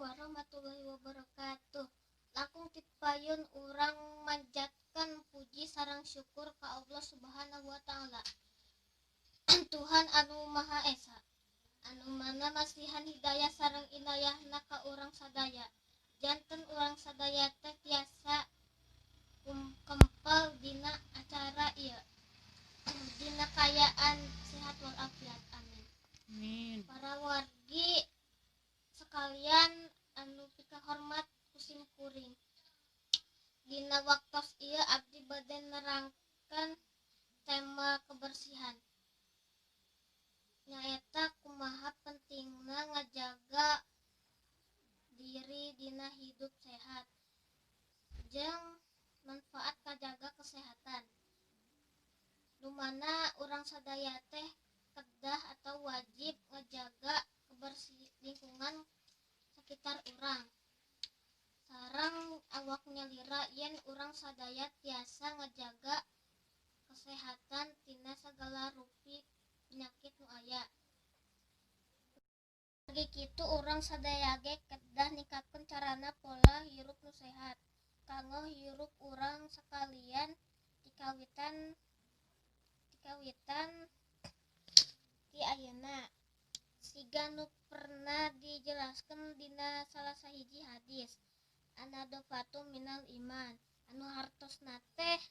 Warahmatullahi wabarakatuh. Langkung tipayun urang manjatkeun puji sareng syukur ka Allah Subhanahu wa taala, Tuhan anu Maha Esa, anu mana masihan hidayah sareng inayahna ka urang sadaya janten urang sadaya teh tiasa kempel dina acara ieu dina kaayaan sehat walafiat, amin. Amin. Para wargi sekalian anu pikahormat ku sim kuring, dina waktos ieu abdi bade nerangkeun tema kebersihan, nyaeta kumaha pentingna ngajaga diri dina hidup sehat jeung manfaat kajaga kesehatan, nu mana urang sadaya teh kedah atau wajib ngajaga kebersih lingkungan sekitar urang sareng awak nyalira yen urang sadaya tiasa ngajaga kesehatan tina sagala rupi penyakit nu aya. Margi kitu urang sadaya ge kedah ningkatkeun carana pola hirup nu sehat kanggo hirup urang sakalian tikawitan ti ayeuna. Siga nu pernah dijelaskeun dina salah sahiji hadis, "An-nadhafatu minal iman," anu hartosna teh